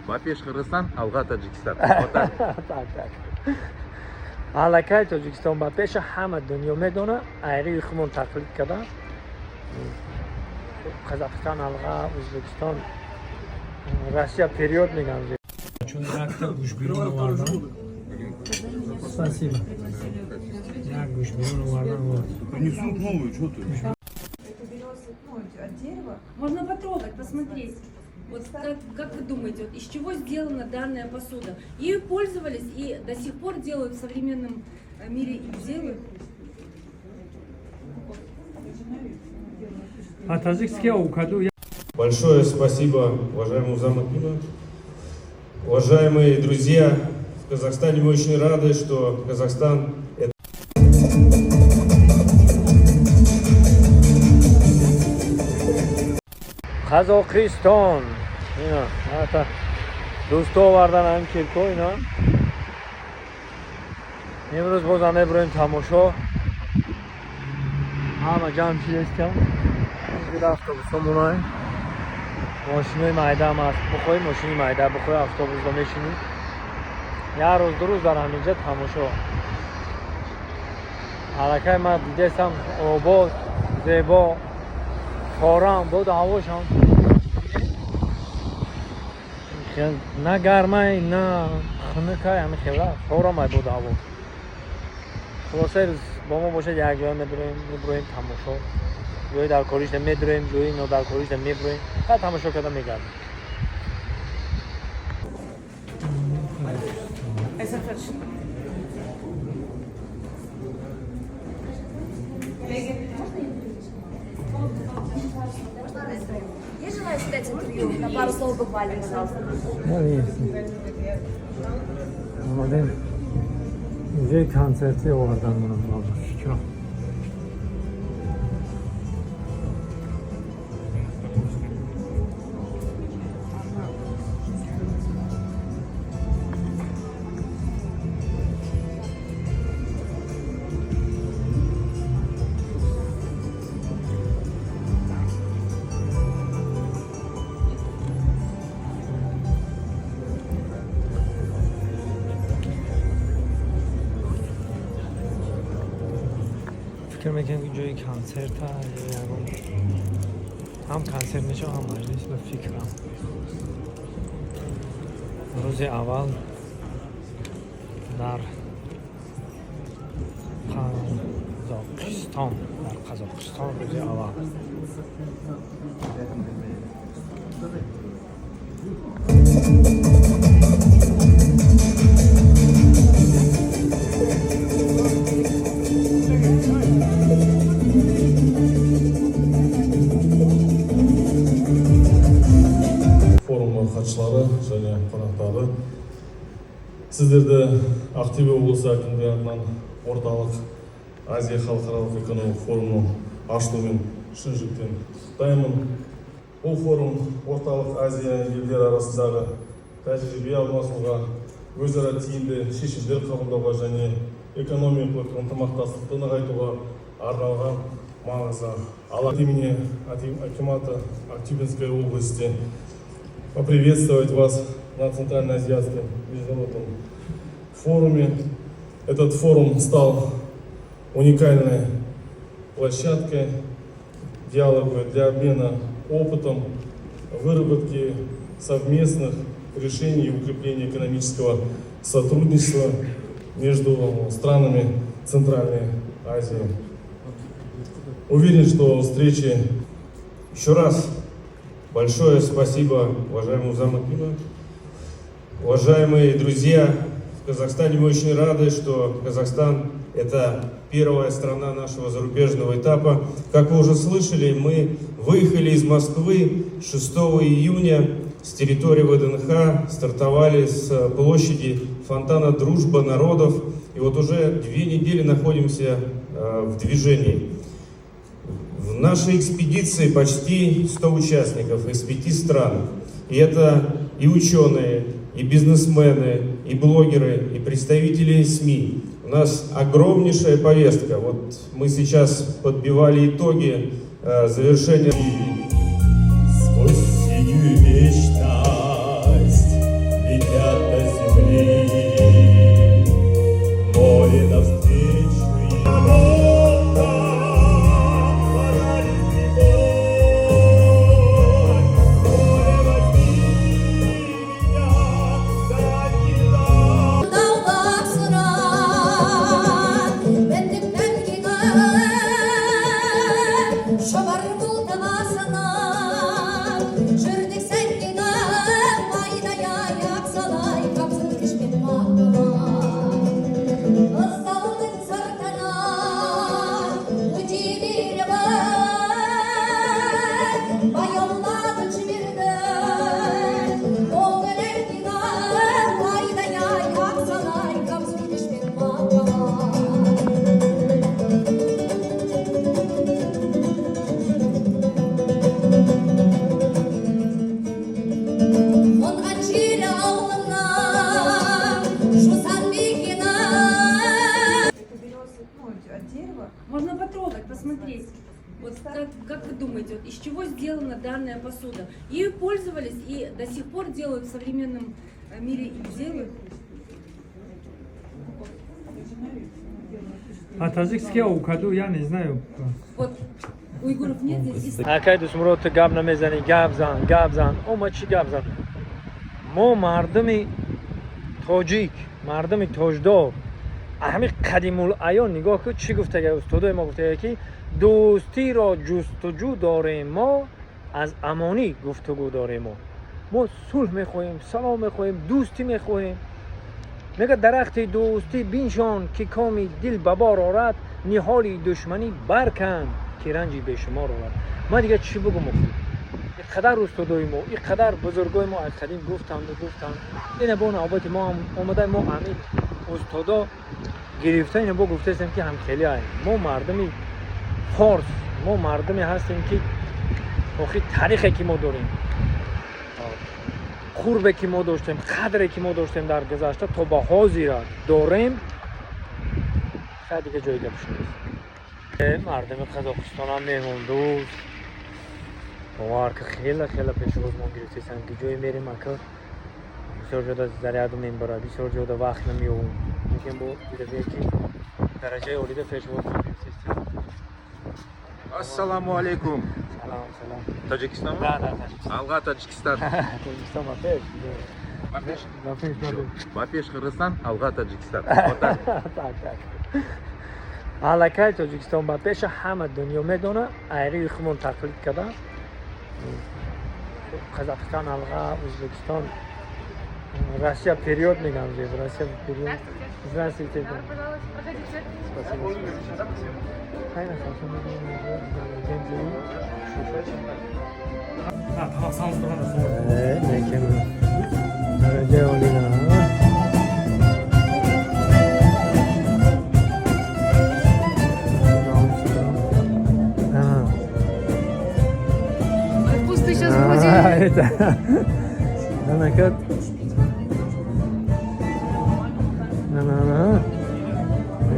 Ба пеш Қырғызстан, алға Таджикистан. Вот так. Так, так. Аллакай Тоҷикистон ба пеша, ҳама дунё медона, айри хумон тақлид карда. Қазоқистон алға, Ӯзбекистон, Россия вперёд меган. Чун якта гӯшбирон овардан. Спасибо. Як гӯшбирон овардан, вот. Принесут новую, что ты? Это берется, ну, от дерева. Можно потрогать, посмотреть. Вот как вы думаете, вот из чего сделана данная посуда? Ею пользовались и до сих пор делают в современном мире и делают. А таджикский авокадо. Большое спасибо уважаемому замакиму. Уважаемые друзья, в Казахстане мы очень рады, что Казахстан это Қазоқистон. Ина, ата дӯсто овардан ҳам кирко ина. Имрӯз бозам мебироем тамошо. Ҳама ҷамъ шидестям. Зир автобусҳо монай. Мошинои майдаам аст. Бихоҳӣ мошини майда, бихоҳӣ автобусда мешинӣ. Як рӯз, 2 рӯз дар ҳаминҷа тамошо. Аллакай ман дидестам, обод, зебо, форам, боду ҳавошам. На гармай, на хунукай, ҳами хела форамай боду ҳаво. Хулоса, рӯз бо мо бошад, якҷоя медуроем, мебуроем тамошо. Ҷои дар коришда медуроем, ҷои нодаркоришда мебуроем. Фақат тамошо карда мегардем. Это точно. Есть желающие дать интервью? На пару слов буквально, пожалуйста. Омадем. Инҷои консертӣ овардан манам фикрам. Фикр мекунам, ки ҷои консерта ё ягон ҳам консерт мешавад, ҳам маҷлис, ба фикрам. Рӯзи аввал дар Қазоқистон, дар Қазоқистон рӯзи аввал. Форумның хатшылары және қонақтары, сіздерді Ақтөбе облысы әкімдігі атынан Орталық Азия халықаралық экономикалық форумының ашылуымен шын жүректен құттықтаймын. Бұл форум Орталық Азия елдері арасындағы тәжірибе алмасуға, өзара тиімді шешімдер қабылдауға және экономикалық ынтымақтастықты нығайтуға арналған маңызды алаң. От имени акимата Актюбинской области поприветствовать вас на Центральноазиатском международном форуме. Этот форум стал уникальной площадкой диалога для обмена опытом, выработки совместных решений и укрепления экономического сотрудничества между странами Центральной Азии. Уверен, что встречи Еще раз большое спасибо уважаемому замакиму. Уважаемые друзья, в Казахстане мы очень рады, что Казахстан – это первая страна нашего зарубежного этапа. Как вы уже слышали, мы выехали из Москвы 6 июня с территории ВДНХ, стартовали с площади фонтана «Дружба народов». И вот уже 2 недели находимся в движении. В нашей экспедиции почти 100 участников из пяти стран. И это и ученые, и бизнесмены, и блогеры, и представители СМИ. У нас огромнейшая повестка. Вот мы сейчас подбивали итоги завершения Сквозь синюю вечность. Летят до земли. Море навстречу им. Пора ли прибой? Море, возьми меня до океана. Тау басынан міндік мәңгіні шұбар бұлты басынан жүрдік сәнгені майдай аяқ салай қапсын кішпен мақтамай Ыздаудың сыртынан өте беріп баяулатып жіберді көңіл әнгені майдай аяқ салай қапсын кішпен мақтамай. Қонған жері ауылымның жусан мекені. Это береза, ну, от дерева. Можно потрогать, посмотреть. Вот как вы думаете, вот из чего сделана данная посуда? Ею пользовались и до сих пор делают в современном мире и делают. А таджикский авокадо я не знаю. Вот уйгуров нет здесь. Акай Дӯстмурод, ту гап намезанӣ, гап зан, гап зан. О, ма чӣ гап зан? Мо мардуми тоҷик, мардуми тоҷдор, ҳами қадимулайём нигоҳ кун, чӣ гуфтага устодои мо. Гуфтага, ки дӯстиро ҷустуҷӯ дорем мо, аз амонӣ гуфтугӯ дорем мо. Мо сулҳ мехоҳем, салом мехоҳем, дӯстӣ мехоҳем. Мега, дарахти дӯстӣ биншон, ки коми дил ба бор орад, ниҳоли душманӣ баркан, ки ранҷи бешумор орад. Ман дига чӣ бугум охи? Ин қадар устодои мо, ин қадар бузургои мо аз қадим гуфтанду гуфтанд. Ина бо навбати мо ҳам омада, мо ҳамин устодо гирифта, ина бо гуфтаистем, ки ҳамхелӣ ай мо мардуми форс, мо мардуме ҳастем, ки охи таърихе ки мо дорем, қурбе ки мо доштем, қадре ки мо доштем дар гузашта то ба ҳозира дорем. Хай, дига ҷои гапш нест. Мардуми Қазоқистонам меҳмондӯст, бовар ки, хеле хеле пешвоз мо гирифтесам, ки ҷое мерем, ака, бисёр ҷода заряду мебарад, бисёр ҷода вақт намеёбум, лекин бо дидабе, ки дараҷаи олида пешвоз мо гирифтестем. Ассаламу алейкум. Салом, салом. Таджикистан? Да, Таджикистон. Алға, Таджикистан. Тоҷикистон ба пеш. Ба пеш? Ба пеш, ба пеш. Ба пеш Қырғызстан, алға, Таджикистан. Вот так. Так. Аллакай Тоҷикистон ба пеша, ҳама дунё медона, айри хумон тақлид карда. Қазоқистон алға, Ӯзбекистон, Россия вперёд мегам же, Россия вперёд. Здравствуйте. Спасибо. Хайна, хорошо. Тамақ салынып тұрғанда сол. Лекин дараҷаи олӣ на. А. Вкусный сейчас А, это. Анака. На на на.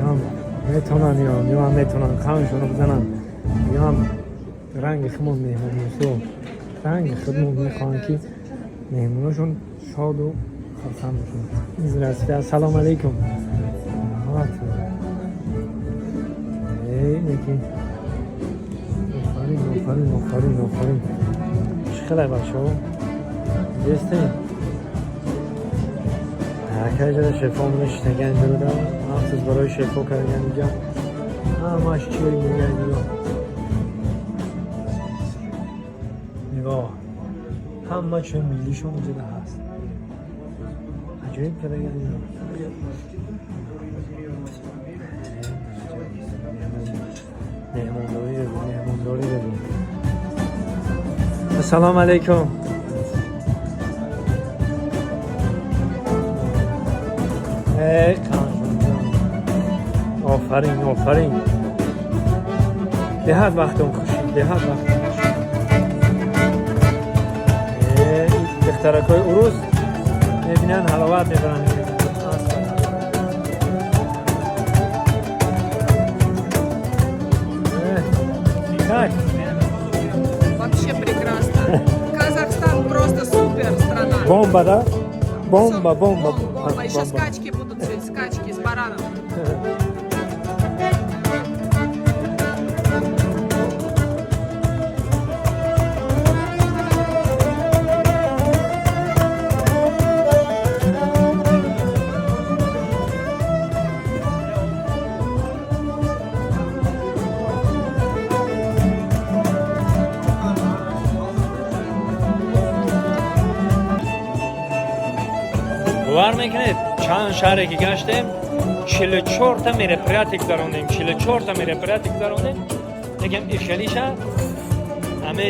Ём метонан, ём, ём метонан қаншоно бизанан. Ём ранги худмон меҳмондӯсто. Ранги худмон мехоҳанд, ки меҳмоношон шоду хурсанд бошанд. Здравствуйте, ассалому алайкум. Вот. Эй, неки. Офарин, офарин, офарин, офарин. Чӣ хелай, бачаҳо? Дестем? Акай ҷода шефо мешитаган дурда, махсус барои шефо кардан инҷа. Ҳамаш чиёи мегӯяд, нигоҳ. Нигоҳ. Ҳама чиёи миллишон инҷода ҳаст. Аҷоиб кардаган ино. Меҳмондорӣ бибин, меҳмондорӣ бибин. Ассалому алайкум. Эй, қаншон. Офарин, офарин. Беҳад вақтон хушид, беҳад вақтон хушид. Э, духтаракҳои урус мебинанд, ҳаловат мебаранд. Э, как? Вообще прекрасно. Казахстан просто супер страна. Бомба, да? Бомба, бомба. Бомба. Еще скачки будут сегодня, скачки с бараном. Бовар мекунед, чанд шаҳре ки гаштем, 44-та мероприятие гузарондем, 44-та мероприятие гузарондем. Лекин ихелиша ҳаме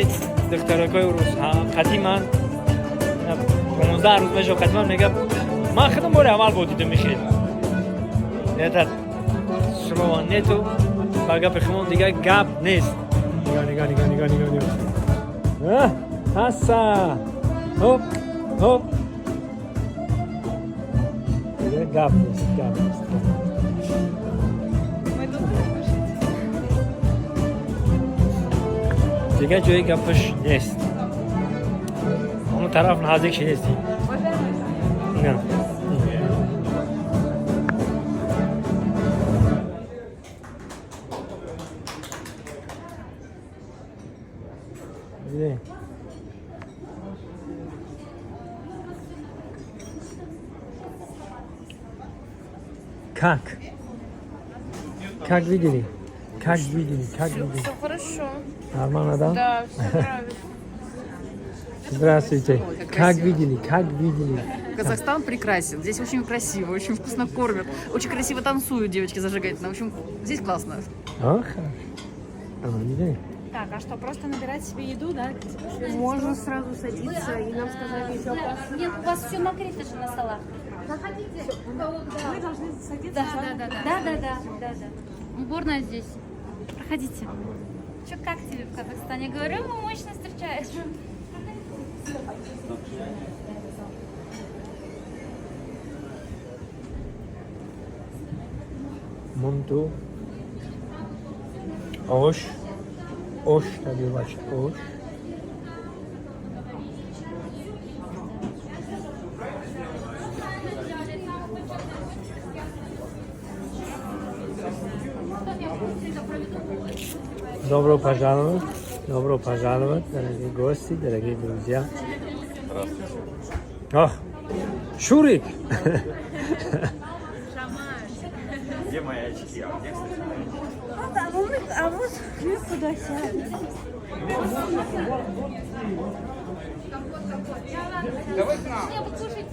духтаракои рус қадиман 15 рӯз мешав, қадиман мега, ман худам бори аввал бо дидам ихел. Это слова нету, ба гапи хумон дига гап нест. Нига, нига, нига, нига, нига, нига, ҳаса, хоп, хоп. Дига гап нест, гап нест. Мы тут кушать. Дига ҷои гапаш нест. Он тараф наздик шинестем. Не. Види? Как? Как видели? Как видели? Как видели? Все хорошо. Нормально, да? Да, все нравится. Здравствуйте. Ой, как Как красиво. видели? Как видели? Казахстан прекрасен. Здесь очень красиво, очень вкусно кормят. Очень красиво танцуют девочки зажигательно. В общем, здесь классно. А, хорошо. А, видели? Так, а что, просто набирать себе еду, да? Можно сразу садиться, и нам сказали еще Нет, у вас все накрыто же на столах. Заходите. Мы должны садиться. Да. Уборная здесь. Проходите. Че, как тебе в Казахстане? Говорю, мы мощно встречаешь. Мунту. Ош. Ош таҷрибаш ош. Добро пожаловать. Добро пожаловать, дорогие гости, дорогие друзья. Ах, Шурик! Где мои очки? А где, кстати, мои очки? А вот мы куда сядем? Не, вы кушайте.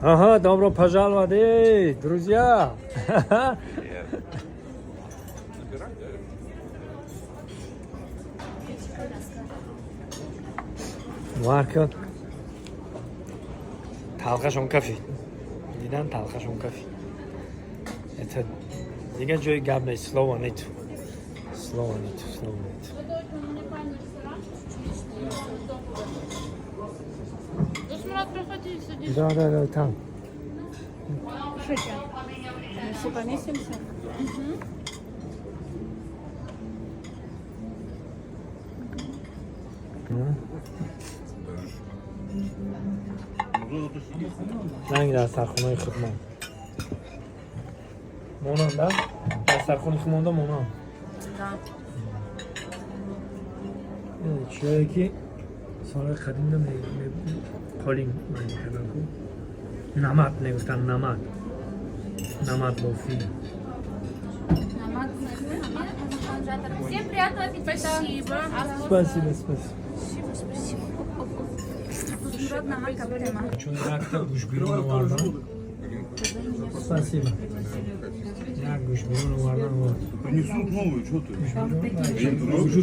Ага, добро пожаловать, эй, друзья! Привет. Набирать, да? Марка. Талхашон кафи. Дидан талхашон кафи. Это дига ҷои гап нест, слова нету. Слова нету, слова нету. Досмурат, проходи, садись. Да, там. Слушайте, мы все поместимся? Ранги дастархонаи худмон. Монанд, да? Дастархони худмонда монанд. Да. Чиёе ки солҳои қадимда қолин мекардан ку. Намат мегуфтанд, намат. Намат бофӣ. Всем приятного аппетита. Спасибо. Спасибо, спасибо. Спасибо, спасибо. Чун якта гӯшбирон овардан. Спасибо. Як гӯшбирон овардан. Вот. Принесут новую, что ты? Гӯшбирон. Чӣ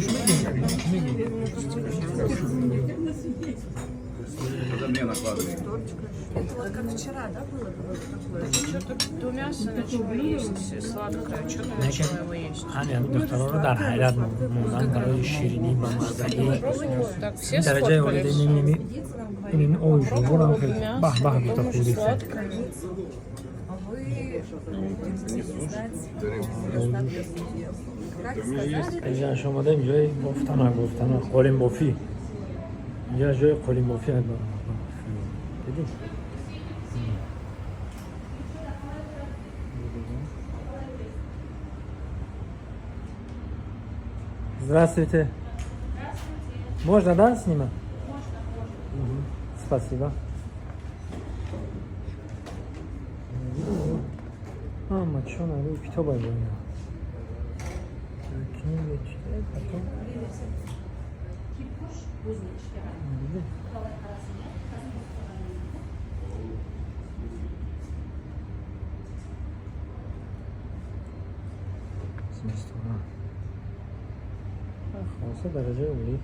мегӣ? Тогда мне накладывай. Это вот как вчера, да, было такое? Что-то до мяса начала есть сладкое. Что ты начала его есть? Ҳами ҳами духтаронро дар ҳайрат мондан барои ширинӣ ба маззагӣ. Так, все Дараҷаи сфоткались. олида ин ош бурам хел баҳ баҳ гуфта хӯрдиста. А вы будете знать остатки еды. Как сказали, Инҷа омадем ҷои бофтана, гуфтана қолинбофӣ. Инҷа ҷои қолинбофӣ. Дидӣ? Здравствуйте. Можно, да, снимать? Можно, можно. Угу. Спасибо. Ама чё на рӯи китоб ай боина. Книги читает, потом. Диди? Зимистона. Хулоса, дараҷаи олӣ.